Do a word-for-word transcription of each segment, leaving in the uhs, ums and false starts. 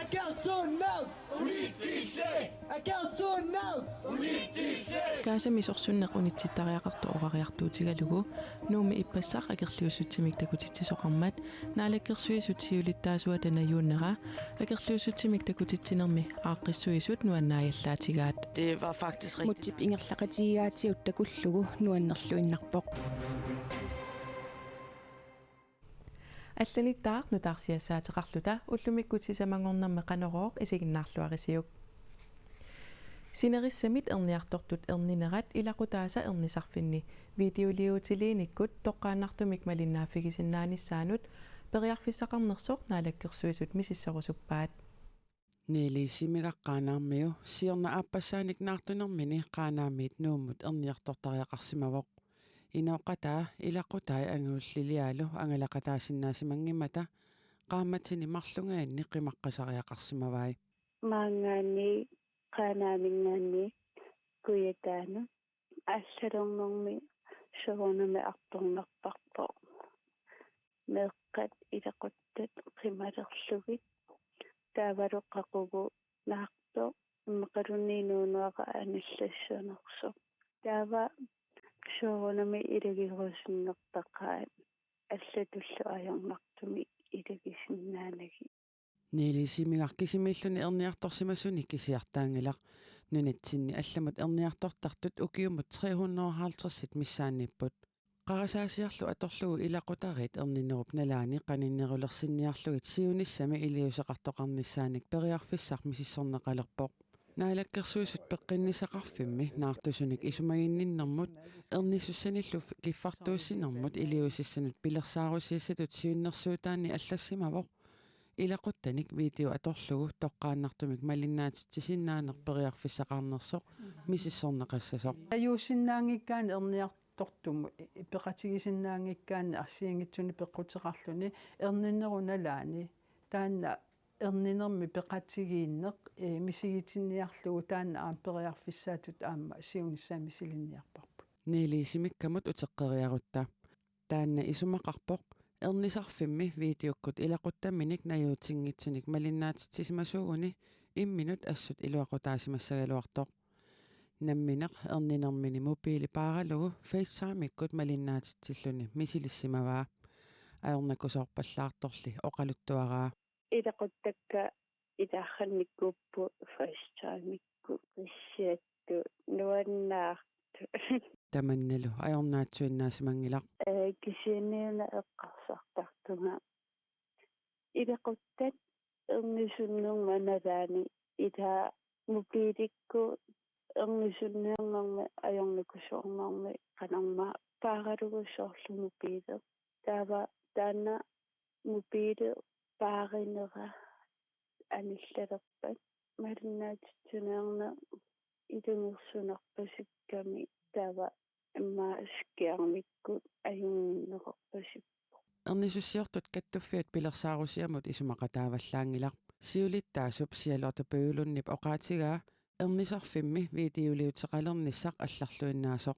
Akersuunneq! Unitsille! Akersuunneq! Unitsille! Kaasami sorsunneq unitsittariaqartoq oqariartuutigalugu Nuummi ippassaq akerliussutsimik takutitsisoqarmat Naalakkersuisut siulittaasuata najuunnera akerliussutsimik takutitsinermi aaqqissuisut nuannaajallaatigaat. Det var faktisk rigtig Mutsip ingerlaqatigigaatigut takullugu nuannerluinnarpoq. Allanittaaq nutaarsiassaateqarluta ullumikkut sisamanngornermi Qanorooq isiginnaarluarisiuk. Sinerissamit erniartortut erninerat ilaqutaasa ernisarfinni videoliuutiliinikkut toqqaannartumik malinnaaffigisinnaanissannut periarfissaqarnersoq Naalakkersuisut misissorusuppaat. Niels Isimigaraq Qaanaarmiu siorna aappassaanik naartunermini Qaanaamiit Nuummut erniartortariaqarsimavoq. Inooqataa ilaqutai angullilialu angalaqataasinnaasimanngimmat qaammatini marlungaanni qimaqqasariaqarsimavai. Maanngaanniit Qaanaaminngaanniit Kujataanut allalernermi soorunami artornarparput. Meeqqat ilaquttat qimalerlugit. Taavalu qaqugu naartoq immaqaluunniit nuunuara anillassanersoq. Taava soorunami ilagiuinnartaqaat allatullu ajornartumik ilagisinnaanagit. Niels Isimigaraq kisimiilluni erniartorsimasunik kisiartaanngilaq. Nunatsinni allamut erniartortartut ukiumut tre hundrede og halvtreds missaanniipput. Qarasaasiarlu atorlugu ilaqutariit erninerup nalaani qaninnerulersinniarlugit siunissami iliuuseqartoqarnissaanik periarfissaq misissorneqalerpoq. Naalakkersuisut peqqinnissaqarfimmi naartusunik isumaginninnermut ernisussanillu kiffartuussinermut iliuusissanut pilersaarusiassatut siunnersuutaanni allassimavoq ilaquttanik video atorlugu toqqaannartumik malinnaatitsisinnaaneq periarfissaqarnersoq misissorneqassasoq. Najuussinnaanngikkaanni erniartortumut peqatigisinnaanngikkaanni assigiinngitsunik peqquteqarluni erninerup nalaani taanna erninermi peqatigiinneq, ee, misigitinniarlugu taanna aamma periarfissaatut aamma siunissami silinniarparput. Niels Isimikkamut uteqqeriarutta. Taanna isumaqarpoq ernisarfimmi videokkut ilaquttaminik najuutinngitsunik malinnaatitsisimasuuguni imminut assut iluaqutaasimassagaluartoq. Nammineq erninermini mobiili paaralugu FaceTime-ikkut malinnaatitsilluni misilissimavaa. Ajornakusoorpallaartorli oqaluttuaraa. Ilaquttakka ilaarnikuupput FaceTime-ikkut qissiattut nuannaartut. Tamannalu ajornaatsuinnaasimanngilaq. Ee, kisianniuna eqqarsartartunga. Ilaquttat ernisunnerma nalaani ilaa mobiilikkut ernisunnernermi ajornakusoornermi qanormaa paaralugu soorlu mobiili. Taava taanna mobiili paarinera anillalerpat malinnaatitsineerneq ilungersunarpasikkami taava immaqa skærmikkut ajunnginneqarpasippoq. Ernisussiortut Kattuffiat pilersaarusiamut isumaqataavallaanngilaq. Siulittaasup Charlotte Bøgelundip oqaatigaa ernisarfimmi videoliuteqalernissaq allarluinnaasoq.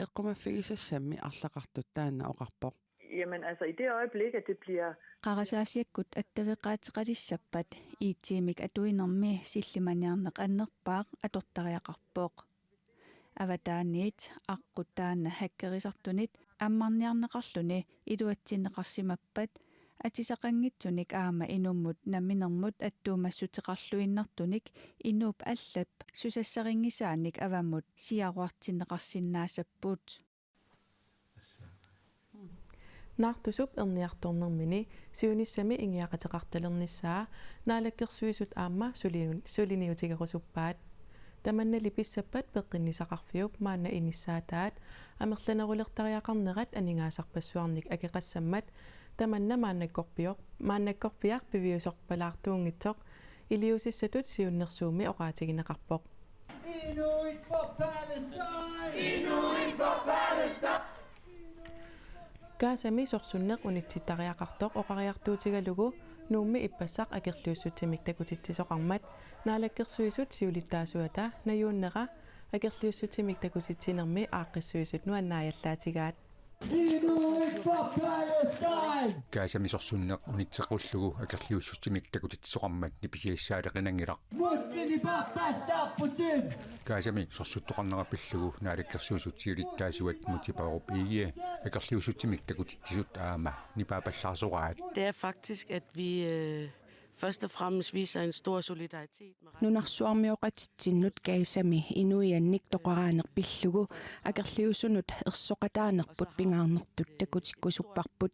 Eqqumaffigisassammi arlaqartut taanna oqarpoq. Jamen altså, i det øjeblik, at det bliver Qarasaasiakkut attaveqaateqalissappat I T-mik atuinermi sillimaniarneq annerpaaq atortariaqarpoq. Avataaniit aqqut taanna hackerisartunit ammarniarneqarluni iluatsinneqarsimappat atisaqanngitsunik aamma inummut namminermut attuumassuteqarluinnartunik inuup allap susassarinngisaanik avammut siaruartinneqarsinnaassapput. Naartusup erniartornermini siunissami ingiaqateqartalernissaa Naalakkersuisut aamma suliniu-, suliniutigerusuppaat. Tamannali pissappat peqqinnissaqarfiup maanna inissaataat amerlanerulertariaqarnerat aningaasarpassuarnik akeqassammat tamanna maannakkorpioq-, maannakkorpiaq piviusorpalaartuunngitsoq iliuusissatut siunnersuummi oqaatigineqarpoq. Inuit for Palestine! Inuit for Palestine! Gazami sorsunneq unitsittariaqartoq oqariartuutigalugu Nuummi ippassaq akerliussutsimik takutitsisoqarmat Naalakkersuisut siulittaasuata najuunnera akerliussutsimik takutitsinermi aaqqissuisut nuannaajallaatigaat. Inuit Palestine! Gazami sorsunneq unitseqqullugu akerliussutsimik takutitsisoqarmat nipisiassaaleqinanngilaq. Mutini pappassaapputit! Gazami sorsuttoqarnera pillugu naalakkersuisut siulittaasuat Múte Bourup Egede akerliussutsimik takutitsisut aamma nipaappallaarsoraat. Det er faktisk, at vi øh, først og fremmest viser en stor solidaritet med Nunarsuarmioqatitsinnut Gazami inuiannik toqoraaneq pillugu akerliusunut ersoqataanerput pingaarnertut takutikkusupparput.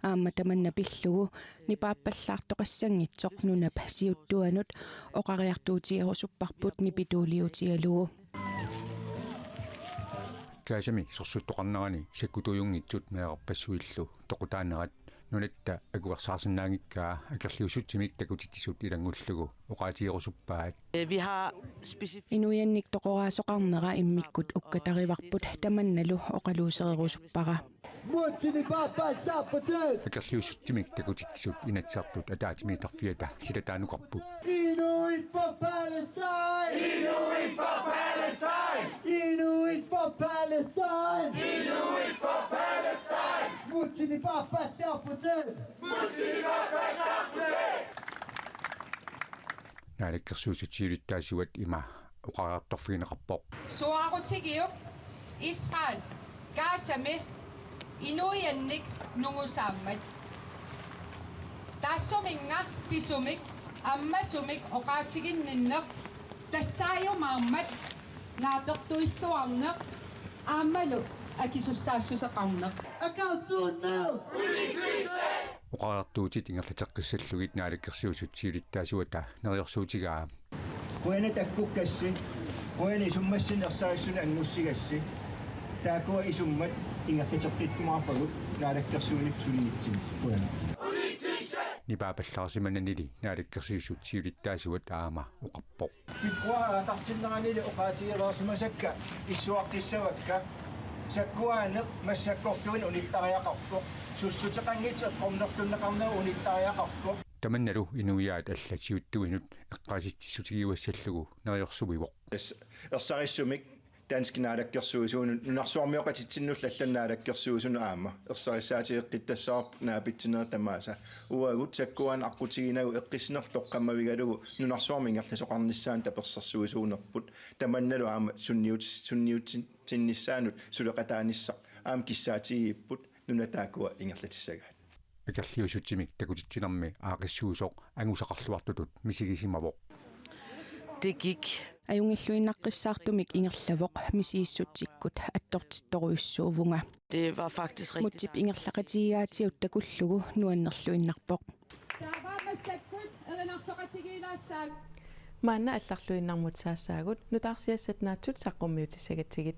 Aamma tamanna pillugu nipaappallaartoqassanngitsoq nunap siuttuanut oqariartuutigerusupparput nipituuliutigalugu. Gazami sorsuttoqarnerani sakkutuujunngitsut meerarpassuillu toqutaanerat nunatta akuersaarsinnaanngikkaa akerliussutsimik takutitsisut ilanngullugu oqaatigerusuppaat. Øh, vi har specifikt Inuiannik toqoraasoqarnera immikkut ukkatarivarput tamannalu oqaluusererusuppara. Mutini pappassaapputit! Akerliussutsimik takutitsisut Inatsisartut ataatsimiittarfiata silataanukarput. Inuit for Palestine! Inuit for Palestine! Inuit for Palestine! Inuit for Palestine! Mutini pappassaapputit! Mutini pappassaapputit! Naalakkersuisut siulittaasuat ima oqariartorfigineqarpoq. Suaarutigiuk Israel Gazami inuiannik nungusaammat. Taassuminnga pisumik ammasumik oqaatiginninneq tassaajumaarmat naapertuilluarneq aammalu akisussaassuseqarneq. Akersuunneq! Oqariartuutit ingerlateqqissallugit naalakkersuisut siulittaasuata neriorsuutigaa. Qujanaq takkukkassi, qujanaq isummassinnut ersarissunik anngussigassi, taakkua isummat ingerlateqqikkumaarpagut naalakkersuinikkut sulinitsinnut. Qujanaq. Nipaappallaarsimananili naalakkersuisut siulittaasuat aamma oqarpoq. Pikkua aaqqartinneranili oqaatigereersimasakka issuaqqissavakka, sakkuaaneq massakkortuinnaq unittariaqarpoq, sussuteqanngitsoq eqqornerlunneqarneq unittariaqarpoq. Tamannalu inuiaat allat siuttuinut eqqaasitsissutigiuassallugu neriorsuivoq. Es-, ersarissumik danskit naalakkersuisuinut, nunarsuarmioqatitsinnullu allanut naalakkersuisunut aamma ersarissaatigeqqittassavarput naapitsinerit tamaasa. Uagut sakkuaaneq aqqutiginagu eqqissinerlu toqqammavigalugu nunarsuarmi ingerlasoqarnissaanut tapersersuisuunerput. Tamannalu aamma sunniut-, sunniutsin-, -tsinnissaanut suleqataanissaq aamma kissaatigigipput nunat taakkua ingerlatissagaat. Akerliussutsimik takutitsinermi aaqqissuisoq angusaqarluartutut misigisimavoq. Det gik. Ajunngilluinnaqqissaartumik ingerlavoq, misigissutsikkut attortittorujussuuvunga. Det var faktisk rigtig Mutip dejligt. Ingerlaqatigigaatigut takullugu nuannerluinnarpoq. Taava massakkut erinarsoqatigiilaassaaq. Maanna allarluinnarmut saassaagut, nutaarsiassat naatsut saqqummiutissagatsigit.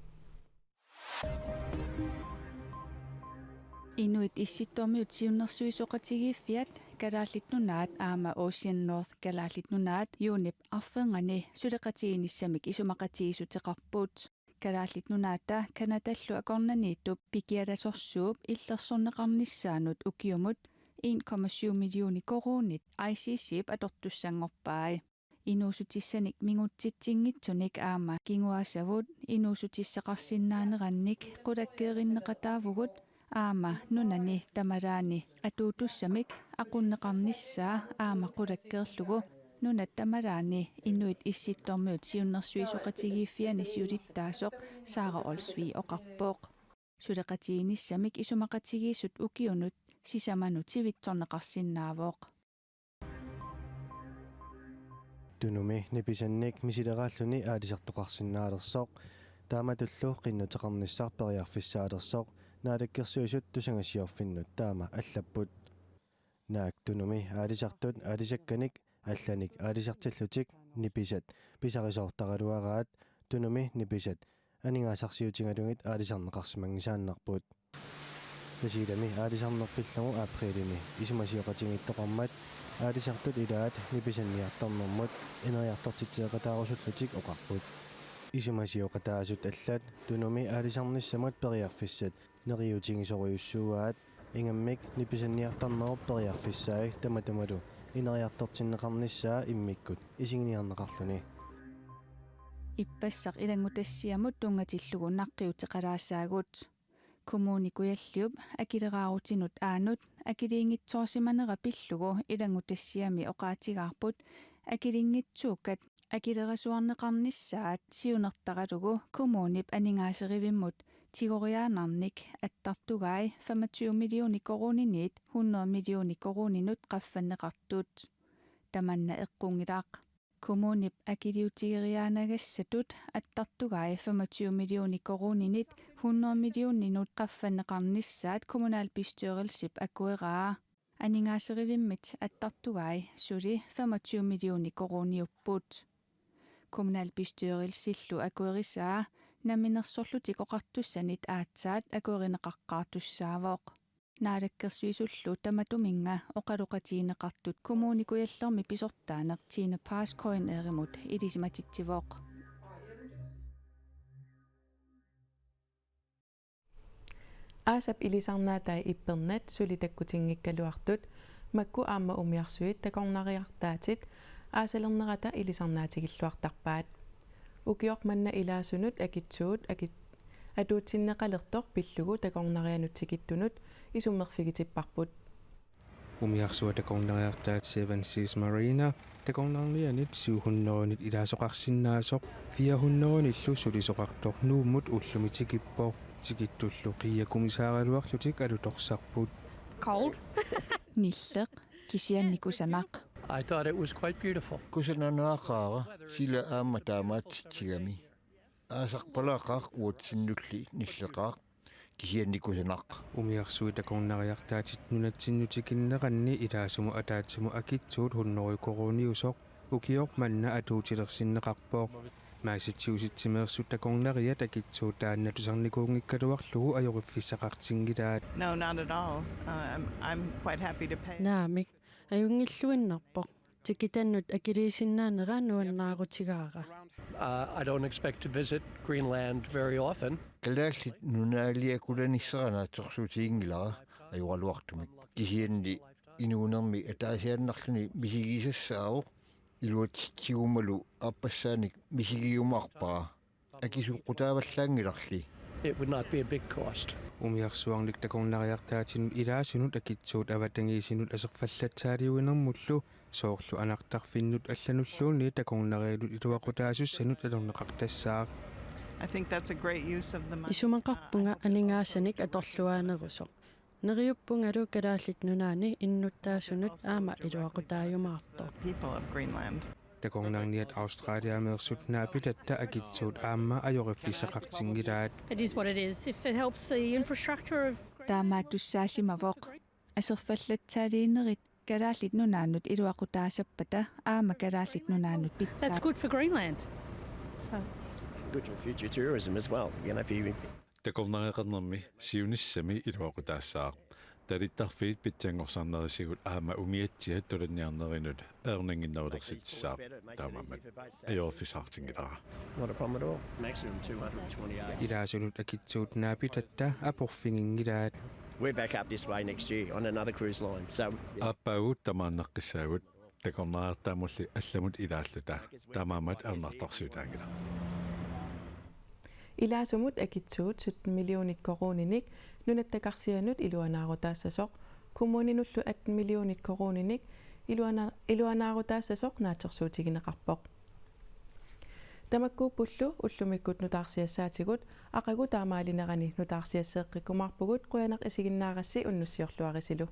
Inuit Issittormiut Siunnersuisoqatigiiffiat, Kalaallit Nunaat aamma Ocean North Kalaallit Nunaat juunip arfernganni suleqatigiinnissamik isumaqatigiissuteqarput. Kalaallit Nunaata Canadallu akornanniittup pikialasorsuup illersorneqarnissaanut ukiumut en komma syv millioner koruunit I C C-p atortussanngorpai. Inuussutissanik mingutsitsinngitsunik aamma kinguaassavut inuussutissaqarsinnaanerannik qulakkeerinneqataavugut aamma nunani tamalaani atuutussamik aqunneqarnissaa aamma qulakkeerlugu nunat tamalaani Inuit Issittormiut Siunnersuisoqatigiiffiani siulittaasoq Sara Olsvig oqarpoq. Suleqatigiinnissamik isumaqatigiissut ukiunut sisamanut sivitsorneqarsinnaavoq. Tunumi nipisannik misileraalluni aalisartoqarsinnaalersoq, taamatullu qinnuteqarnissaq periarfissaalersoq, Naalakkersuisut tusagassiorfinnut taama allapput. Naak Tunumi aalisartut aalisakkanik allanik aalisartillutik nipisat pisarisoortaraluaraat Tunumi nipisat aningaasarsiutigalugit aalisarneqarsimanngisaannarput. Tasiilami aalisarneq pillugu aprilimi isumasioqatigiittoqarmat aalisartut ilaat nipisanniartarnermut ineriartortitseeqataarusullutik oqarput. Isumasioqataasut allat Tunumi aalisarnissamut periarfissat neriuutigisorujussuuaat, ingammik nipisanniartarnerup periarfissai tamatamalu ineriartortinneqarnissaa immikkut isiginiarneqarluni. Ippassaq ilanngutassiamut tunngatillugu naqqiuteqalaassaagut. Kommune Kujalliup akileraarutinut aanut akiliinngitsoorsimanera pillugu ilanngutassiami oqaatigaarput, akiliinngitsuukkat akilerasuarneqarnissaat siunertaralugu kommunip aningaaserivimmut tigoriaannarnik attartugai femogtyve millioner koruuniniit hundrede millioner koruuninut qaffanneqartut. Tamanna eqqunngilaq. Kommunip akiliutigeriaannagassatut attartugai femogtyve millioner koruuninit hundrede millioninut qaffanneqarnissaat kommunalbestyrelsip akueraa. Aningaaserivimmit attartugai suli femogtyve millioner koruuniupput. Kommunalbestyrelsillu akuerisaa Namminersorlutik Oqartussanit aatsaat akuerineqaqqaartussaavoq. Naalakkersuisullu tamatuminnga oqaloqatigineqartut Kommune Kujallermi pisortaaneq Tine Paas K N R-imut ilisimatitsivoq. Aasap ilisarnaatai ippernat suli takkutinngikkaluartut makku aamma umiarsuit takornariartaatit aasalernerata ilisarnaatigilluartarpaat. Ukioq manna ilaasunut akitsuut akit-, atuutsinneqalertoq pillugu takornarianut tikittunut isummerfigitipparput. Umiarsuaq takornariartaat Seven Seas Marina takornarnianit syv hundredenit ilaasoqarsinnaasoq fire hundredenillu sulisoqartoq Nuummut ullumi tikippoq. Tikittullu qiiakumisaaraluarlutik alutorsarput. Cold. Nilleq, kisianni kusanaq. I thought it was quite beautiful. Kusananaqaaq, sila aamma taamaatitsigami. Aasarpalaaqaaq uatsinnulli nilleqaaq, kisianni kusanaq. Umiarsuit takornariartaatit nunatsinnut tikinneranni ilaasumut ataatsimut akitsuut hundrede koruuniusoq ukioq manna atuutilersinneqarpoq. Massachusettsimeersut takornariat akitsuut taanna tusarnikuunngikkaluarlugu ajoriffissaqartinngilaat. No, not at all. Uh, I'm, I'm quite happy to pay. Naamik, ajunngilluinnarpoq. Tikitannut akiliisinnaanera nuannaarutigaara. Uh, I don't expect to visit Greenland very often. Kalaallit Nunaaliakulanissaanut naatsorsuutiginngilara ajoraluartumik. Kisianni inuunermi ataasiaannarluni misigisassaavoq, iluatsitsigummalu aappassaanik misigiumaarpara. Akisuuqqutaavallaanngilarli. It would not be a big cost. Umiarsuarnik takornariartaatinut ilaasunut akitsuut avatangiisinut aserfallatsaaliuinermullu soorlu anartarfinnut allanulluunniit takornarianut iluaqutaasussanut atorneqartassaaq. I think that's a great use of the money. Isumaqarpunga aningaasanik atorluaanerusoq. Neriuppungalu Kalaallit Nunaanni innuttaasunut aamma iluaqutaajumaartoq. People of Greenland. Takornarniat Australiameersut naapitatta akitsuut aamma ajoriffissaqartinngilaat. It is what it is. If it helps the infrastructure of Greenland. Taamaattussaasimavoq. Aserfallatsaaliinerit Kalaallit Nunaannut iluaqutaasappata aamma Kalaallit Nunaannut pitsaa. That's good for Greenland. So. Good for future tourism as well. You know, if you Takornariaqarnermi siunissami iluaqutaassaaq. Talittarfiit pitsanngorsarnerisigut aamma umiatsiat tulanniarnerinut ajornannginnerulersitsissaaq, taamaammat ajoriffissaqartinngilara. Not a problem at all. Maximum two hundred twenty-eight. Ilaasunut akitsuut naapitatta aporfiginngilaat. We're back up this way next year on another cruise line. So, yeah. Aappaagu tamaannaqqissaagut. Takornariartaamulli allamut ilaalluta. Taamaammat ajornartorsiutaanngilaq. Ilaasumut akitsuut sytten millionit koruuninik nunatta karsianut iluanaarutaassasoq, kommuninullu atten millionit koruuninik iluana-, iluanaarutaassasoq naatsorsuutigineqarpoq. Tamakkuuppullu ullumikkut nutaarsiassaatigut, aqagu taamaalinerani nutaarsiasseeqqikkumaarpugut, qujanaq isiginnaarassi, unnussiorluarisilu.